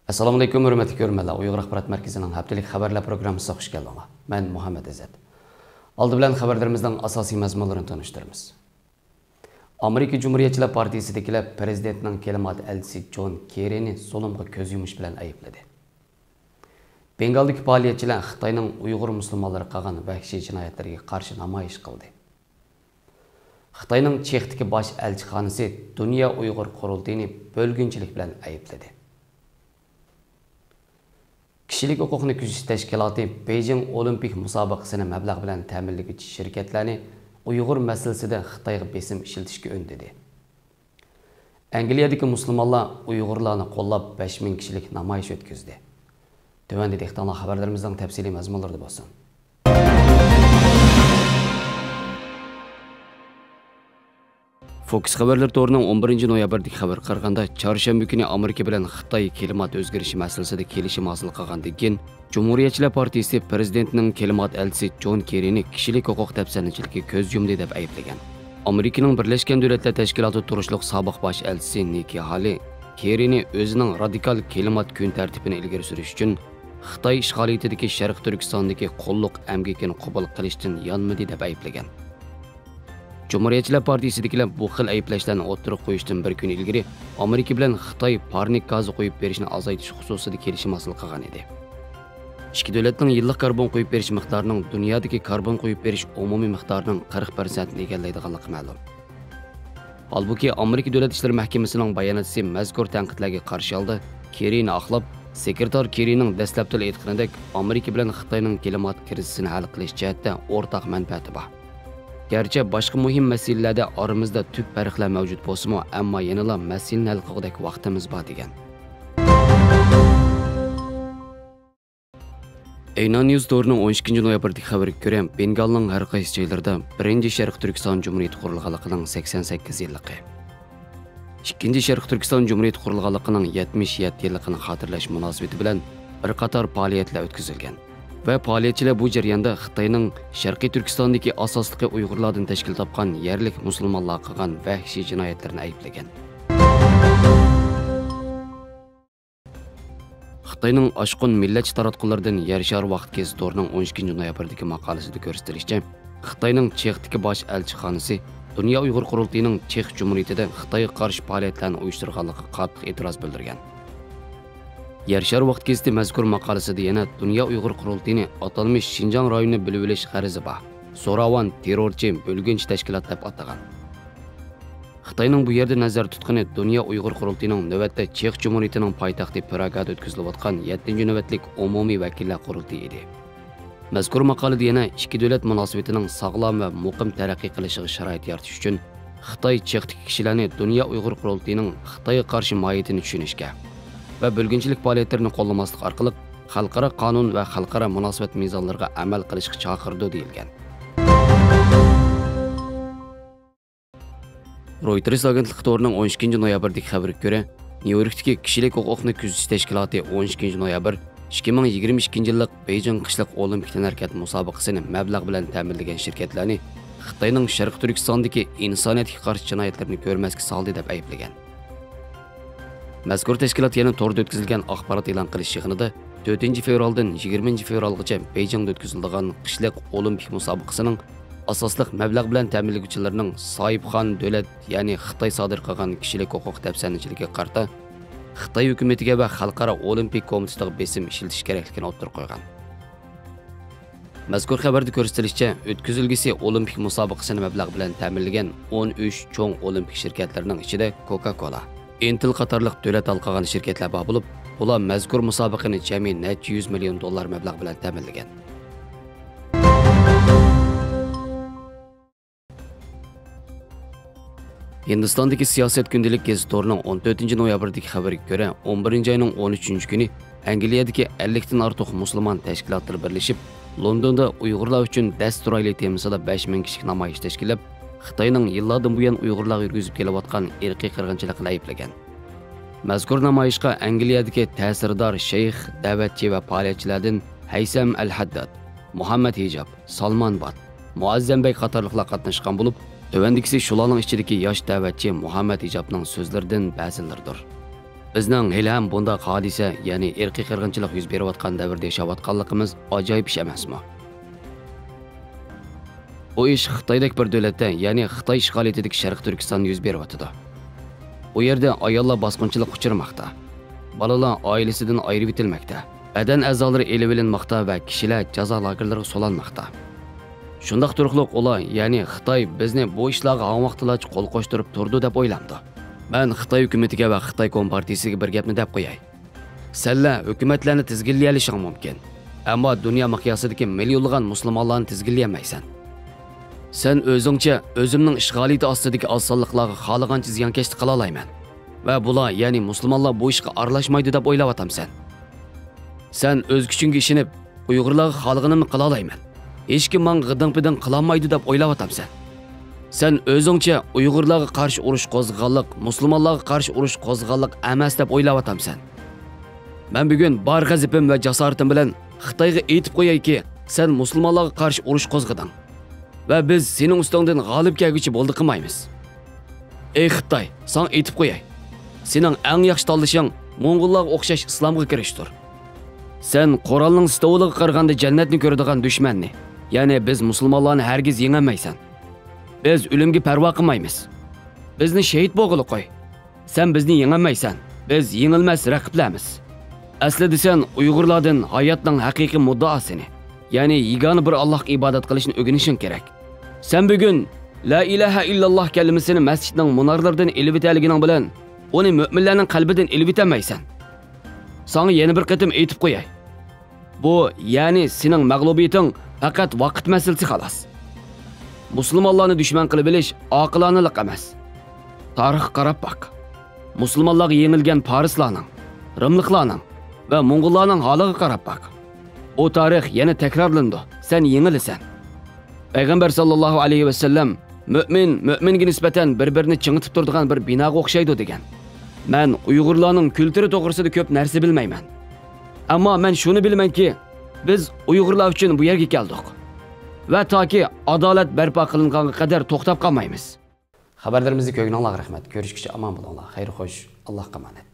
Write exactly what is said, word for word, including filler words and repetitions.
ئەسسالامۇئەلەيكۇم، ھۆرمەتلىك كۆرۈرمەنلەر. ئۇيغۇر ئاخبارات مەركىزىنىڭ ھەپتىلىك خەۋەرلەر پروگراممىسىغا خۇش كەلدىڭلار. مەن مۇھەممەت ئىززەت. ئالدى بىلەن خەۋەرلىرىمىزنىڭ ئاساسىي مەزمۇنلىرىنى تونۇشتۇرىمىز. ئامېرىكا جۇمھۇرىيەتچىلەر پارتىيىسىدىكىلەر پىرېزىدېنتنىڭ كىلىمات ئەلچىسى جون كېررىنى زۇلۇمغا كۆز يۇمۇش بىلەن ئەيىبلىدى. بېنگالدىكى پائالىيەتچىلەر خىتاينىڭ ئۇيغۇر مۇسۇلمانلىرىغا قىلغان ۋەھشىي جىنايەتلىرىگە قارشى نامايىش قىلدى. خىتاينىڭ چېخدىكى باش ئەلچىخانىسى دۇنيا ئۇيغۇر قۇرۇلتىيىنى بۆلگۈنچىلىك بىلەن ئەيىبلىدى. كىشىلىك ھوقۇقنى كۆزىتىش تەشكىلاتى بېيجىڭ ئولىمپىك مۇسابىقىسىنى مەبلەغ بىلەن تەمىنلىگۈچى شىركەتلەرنى ئۇيغۇر مەسىلىسىدە خىتايغا بېسىم ئىشلىتىشكە ئۈندىدى. ئەنگلىيەدىكى مۇسۇلمانلار ئۇيغۇرلارنى قوللاپ بەش مىڭ كىشىلىك نامايىش ئۆتكۈزدى. تۆۋەندە دىققىتىڭلار خەۋەرلىرىمىزنىڭ تەپسىلىي مەزمۇنلىرىدا بولسۇن. فوكس خەۋەرلىرى تورىنىڭ ئون بىرىنچى نويابىردىكى خەۋىرىگە قارىغاندا، چارشەنبە كۈنى ئامېرىكا بىلەن خىتاي كىلىمات ئۆزگىرىشى مەسىلىسىدە كېلىشىم ھاسىل قىلغاندىن كېيىن، جۇمھۇرىيەتچىلەر پارتىيىسى پىرېزىدېنتنىڭ كىلىمات ئەلچىسى جون كېررىنى كىشىلىك ھوقۇق دەپسەندىچىلىكىگە كۆز يۇمدى دەپ ئەيىبلىگەن. ئامېرىكىنىڭ بىرلەشكەن دۆلەتلەر تەشكىلاتىدا تۇرۇشلۇق سابىق باش ئەلچىسى نىككى ھالى كېررىنى ئۆزىنىڭ رادىكال كىلىمات كۈن تەرتىپىنى ئىلگىرى سۈرۈش ئۈچۈن خىتاي ئىشغالىيىتىدىكى شەرقىي تۈركىستاندىكى قۇللۇق ئەمگىكىنى قوبۇل قىلىشتىن يانمىدى دەپ ئەيىبلىگەن. جۇمھۇرىيەتچىلەر پارتىيىسىدىكىلەر بۇ خىل ئەيىبلەشلەرنى ئوتتۇرىغا قويۇشتىن بىر كۈن ئىلگىرى ئامېرىكا بىلەن خىتاي پارنىك گازى قۇيۇپ بېرىشنى ئازايتىش خۇسۇسىدا كېلىشىم ھاسىل قىلغان ئىدى. ئىككى دۆلەتنىڭ يىللىق كاربون قۇيۇپ بېرىش مىقدارىنىڭ دۇنيادىكى كاربون قۇيۇپ بېرىش ئومۇمىي مىقدارىنىڭ قىرىق پىرسەنتىنى ئىگىلەيدىغانلىقى مەلۇم. ھالبۇكى، ئامېرىكا دۆلەت ئىشلىرى مەھكىمىسىنىڭ باياناتچىسى مەزكۇر تەنقىدلەرگە قارشى ھالدا كېررىنى ئاقلاپ، سېكرېتار كېررىنىڭ دەسلەپتىلا ئېيتقىنىدەك، ئامېرىكا بىلەن خىتاينىڭ كىلىمات كىرىزىسىنى ھەل قىلىش جەھەتتە ئورتاق مەنپەئەتى بار. گەرچە باشقا مۇھىم مەسىلىلەردە ئارىمىزدا تۈپ پەرقلەر مەۋجۇت بولسىمۇ، ئەمما يەنىلا مەسىلىنى ھەل قىلغۇدەك ۋاقتىمىز بار، دېگەن. ئەينان نيۇز تورىنىڭ ئون ئىككىنچى نويابىردىكى خەۋىرىگە كۆرە، بېنگالنىڭ ھەر قايسى جايلىرىدا بىرىنچى شەرقىي تۈركىستان جۇمھۇرىيىتى قۇرۇلغانلىقىنىڭ سەكسەن سەككىز يىللىقى، ئىككىنچى شەرقىي تۈركىستان جۇمھۇرىيىتى قۇرۇلغانلىقىنىڭ يەتمىش يەتتە يىللىقىنى خاتىرىلەش مۇناسىۋىتى بىلەن بىر قاتار پائالىيەتلەر ئۆتكۈزۈلگەن ۋە پائالىيەتچىلەر بۇ جەرياندا خىتاينىڭ شەرقىي تۈركىستاندىكى ئاساسلىقى ئۇيغۇرلاردىن تەشكىل تاپقان يەرلىك مۇسۇلمانلارغا قىلغان ۋەھشىي جىنايەتلىرىنى ئەيىبلىگەن. خىتاينىڭ ئاشقۇن مىللەتچى تاراتقۇلىرىدىن يەر شارى ۋاقىت گېزىتى تورىنىڭ ئون ئىككىنچى نويابىردىكى ماقالىسىدە كۆرسىتىلىشىچە، خىتاينىڭ چېختىكى باش ئەلچىخانىسى دۇنيا ئۇيغۇر قۇرۇلتىيىنىڭ چېخ جۇمھۇرىيىتىدە خىتايغا قارشى پائالىيەتلەرنى ئۇيۇشتۇرغانلىقىغا قاتتىق ئېتىراز بىلدۈرگەن. يەر شارى ۋاقىت گېزىتى مەزكۇر ماقالىسىدە يەنە دۇنيا ئۇيغۇر قۇرۇلتىيىنى ئاتالمىش شىنجاڭ رايونىنى بۆلۈۋېلىش غەرىزى بار، زوراۋان، تېررورچى، بۆلگۈنچى تەشكىلات دەپ ئاتىغان. خىتاينىڭ بۇ يەردە نەزەردە تۇتقىنى دۇنيا ئۇيغۇر قۇرۇلتىيىنىڭ نۆۋەتتە چېخ جۇمھۇرىيىتىنىڭ پايتەختى پراگادا ئۆتكۈزۈلۈۋاتقان يەتتىنچى نۆۋەتلىك ئومۇمىي ۋەكىللەر قۇرۇلتىيى ئىدى. مەزكۇر ماقالىدە يەنە ئىككى دۆلەت مۇناسىۋىتىنىڭ ساغلام ۋە مۇقىم تەرەققىي قىلىشىغا شارائىت يارىتىش ئۈچۈن خىتاي چېختىكى كىشىلەرنى دۇنيا ئۇيغۇر قۇرۇلتىيىنىڭ خىتايغا قارشى ماھىيىتىنى چۈشىنىشكە ۋە بۆلگۈنچىلىك پائالىيەتلىرىنى قوللىماسلىق ئارقىلىق خەلقئارا قانۇن ۋە خەلقئارا مۇناسىۋەت مىزانلىرىغا ئەمەل قىلىشقا چاقىرىدۇ، دېيىلگەن. رويتېرس ئاگېنتلىقى تورىنىڭ ئون ئىككىنچى نويابىردىكى خەۋىرىگە كۆرە، نيۇ يوركتىكى كىشىلىك ھوقۇقنى كۆزىتىش تەشكىلاتى ئون ئىككىنچى نويابىر ئىككى مىڭ يىگىرمە ئىككىنچى يىللىق بېيجىڭ قىشلىق ئولىمپىك تەنھەرىكەت مۇسابىقىسىنى مەبلەغ بىلەن تەمىنلىگەن شىركەتلەرنى خىتاينىڭ شەرقىي تۈركىستاندىكى ئىنسانىيەتكە قارشى جىنايەتلىرىنى كۆرمەسكە سالدى دەپ ئەيىبلىگەن. مەزكۇر تەشكىلات يەنە توردا ئۆتكۈزۈلگەن ئاخبارات ئېلان قىلىش يىغىنىدا تۆتىنچى فېۋرالدىن يىگىرمىنچى فېۋرالغىچە بېيجىڭدا ئۆتكۈزۈلىدىغان قىشلىق ئولىمپىك مۇسابىقىسىنىڭ ئاساسلىق مەبلەغ بىلەن تەمىنلىگۈچىلىرىنىڭ ساھىبخان دۆلەت، يەنى خىتاي سادىر قىلغان كىشىلىك ھوقۇق دەپسەندىچىلىكىگە قارىتا خىتاي ھۆكۈمىتىگە ۋە خەلقئارا ئولىمپىك كومىتېتىغا بېسىم ئىشلىتىش كېرەكلىكىنى ئوتتۇرىغا قويغان. مەزكۇر خەۋەردە كۆرسىتىلىشىچە، ئۆتكۈزۈلگۈسى ئولىمپىك مۇسابىقىسىنى مەبلەغ بىلەن تەمىنلىگەن ئون ئۈچ چوڭ ئولىمپىك شىركەتلىرىنىڭ ئىچىدە كوكا كولا، ئىنتېل قاتارلىق دۆلەت ھالقىغان شىركەتلەر بار بولۇپ، بۇلار مەزكۇر مۇسابىقىنى جەمئىي نەچچە يۈز مىليون دوللار مەبلەغ بىلەن تەمىنلىگەن. ھىندىستاندىكى سىياسەت كۈندىلىك گېزىت تورىنىڭ ئون تۆتىنچى نويابىردىكى خەۋىرىگە كۆرە، ئون بىرىنچى ئاينىڭ ئون ئۈچىنچى كۈنى ئەنگلىيەدىكى ئەللىكتىن ئارتۇق مۇسۇلمان تەشكىلاتلىرى بىرلىشىپ، لوندوندا ئۇيغۇرلار ئۈچۈن دەس تۇرايلى تېمىسىدا بەش مىڭ كىشىلىك نامايىش تەشكىللەپ، خىتاينىڭ يىللاردىن بۇيان ئۇيغۇرلارغا يۈرگۈزۈپ كېلىۋاتقان ئىرقىي قىرغىنچىلىقىنى ئەيىبلىگەن. مەزكۇر نامايىشقا ئەنگلىيەدىكى تەسىردار شەيخ، دەۋەتچى ۋە پائالىيەتچىلەردىن ھەيسەم ئەل ھەدداد، مۇھەممەد ھىجاب، سالمان بات، مۇئەززەم بەگ قاتارلىقلار قاتناشقان بولۇپ، تۆۋەندىكىسى شۇلارنىڭ ئىچىدىكى ياش دەۋەتچى مۇھەممەد ھىجابنىڭ سۆزلىرىدىن بەزىلىرىدۇر. بىزنىڭ ھېلىھەم بۇنداق ھادىسە، يەنى ئىرقىي قىرغىنچىلىق يۈز بېرىۋاتقان دەۋردە ياشاۋاتقانلىقىمىز ئاجايىپ ئىش ئەمەسمۇ؟ بۇ ئىش خىتايدەك بىر دۆلەتتە، يەنى خىتاي ئىشغالىيىتىدىكى شەرقىي تۈركىستاندا يۈز بېرىۋاتىدۇ. ئۇ يەردە ئاياللار باسقۇنچىلىققا ئۇچرىماقتا. بالىلار ئائىلىسىدىن ئايرىۋېتىلمەكتە. بەدەن ئەزالىرى ئېلىۋېلىنماقتا ۋە كىشىلەر جازا لاگېرلىرىغا سولانماقتا. شۇنداق تۇرۇقلۇق ئۇلار، يەنى خىتاي بىزنى بۇ ئىشلارغا ھاڭ ۋاقتىلارچە قول قوشتۇرۇپ تۇرىدۇ دەپ ئويلامدۇ؟ مەن خىتاي ھۆكۈمىتىگە ۋە خىتاي كومپارتىيىسىگە بىر گەپنى دەپ قوياي. سەنلەر ھۆكۈمەتلەرنى تىزگىنلىيەلىشىڭ مۇمكىن، ئەمما دۇنيا مىقياسىدىكى مىليونلىغان مۇسۇلمانلارنى تىزگىنلىيەلمەيسەن. سەن ئۆزۈڭچە ئۆزۈمنىڭ ئىشغالىيىتى ئاستىدىكى ئاز سانلىقلارغا خالىغانچە زىيانكەشلىك قىلالايمەن ۋە بۇلار، يەنى مۇسۇلمانلار بۇ ئىشقا ئارىلاشمايدۇ دەپ ئويلاۋاتامسەن؟ سەن ئۆز كۈچۈڭگە ئىشىنىپ، ئۇيغۇرلارغا خالىغىنىمنى قىلالايمەن، ھېچكىم ماڭا غىدىڭ-پىدىڭ قىلالمايدۇ دەپ ئويلاۋاتامسەن؟ سەن ئۆزۈڭچە ئۇيغۇرلارغا قارشى ئۇرۇش قوزغىغانلىق، مۇسۇلمانلارغا قارشى ئۇرۇش قوزغىغانلىق ئەمەس دەپ ئويلاۋاتامسەن؟ مەن بۈگۈن بار غەزىپىم ۋە جاسارىتىم بىلەن خىتايغا ئېيتىپ قويايكى، سەن مۇسۇلمانلارغا قارشى ئۇرۇش قوزغىدىڭ ۋە بىز سېنىڭ ئۈستۈڭدىن غالىب كەلگۈچى بولدى قىلمايمىز. ئەي خىتاي، ساڭا ئېيتىپ قوياي. سېنىڭ ئەڭ ياخشى تاللىشىڭ موڭغۇللارغا ئوخشاش ئىسلامغا كىرىشتۇر. سەن قورالنىڭ ستولىغا قارىغاندا جەننەتنى كۆرىدىغان دۈشمەننى، يەنى بىز مۇسۇلمانلارنى ھەرگىز يېڭەلمەيسەن. بىز ئۆلۈمگە پەرۋا قىلمايمىز. بىزنى شېھىت بولغىلى قوي. سەن بىزنى يېڭەلمەيسەن. بىز يېڭىلمەس رەقىبلەرمىز. ئەسلىدە سەن ئۇيغۇرلاردىن ھاياتنىڭ ھەقىقىي مۇددىئاسىنى، يەنى يېگانە بىر ئاللاھقا ئىبادەت قىلىشنى ئۆگىنىشىڭ كېرەك. سەن بۈگۈن لا ئىلاھە ئىللاللاھ كەلىمىسىنى مەسچىتنىڭ مۇنارلىرىدىن ئېلىۋېتەلىگىنىڭ بىلەن، ئۇنى مۆمىنلەرنىڭ قەلبىدىن ئېلىۋېتەلمەيسەن. ساڭا يەنە بىر قېتىم ئېيتىپ قوياي. بۇ، يەنى سېنىڭ مەغلۇبىيىتىڭ پەقەت ۋاقىت مەسىلىسى خالاس. مۇسۇلمانلارنى دۈشمەن قىلىۋېلىش ئاقىلانىلىق ئەمەس. تارىخقا قاراپ باق. مۇسۇلمانلارغا يېڭىلگەن پارسلارنىڭ، رىملىقلارنىڭ ۋە موڭغۇللارنىڭ ھالىغا قاراپ باق. ئۇ تارىخ يەنە تەكرارلىنىدۇ. سەن يېڭىلىسەن. پەيغەمبەر ساللاللاھۇ ئەلەيھى ۋەسەللەم، مۆمىن مۆمىنگە نىسبەتەن بىر-بىرىنى چىڭىتىپ تۇرىدىغان بىر بىناغا ئوخشايدۇ دېگەن. مەن ئۇيغۇرلارنىڭ كۈلتۈرى توغرىسىدا كۆپ نەرسە بىلمەيمەن. ئەمما مەن شۇنى بىلىمەنكى، بىز ئۇيغۇرلار ئۈچۈن بۇ يەرگە كەلدۇق. ۋە تاكى ئادالەت بەرپا قىلىنغانغا قەدەر توختاپ قالمايمىز. خەۋەرلىرىمىزنى كۆرگىنىڭلارغا رەھمەت. كۆرۈشكىچە ئامان بولۇڭلار. خەير خوش. ئاللاھقا ئامانەت.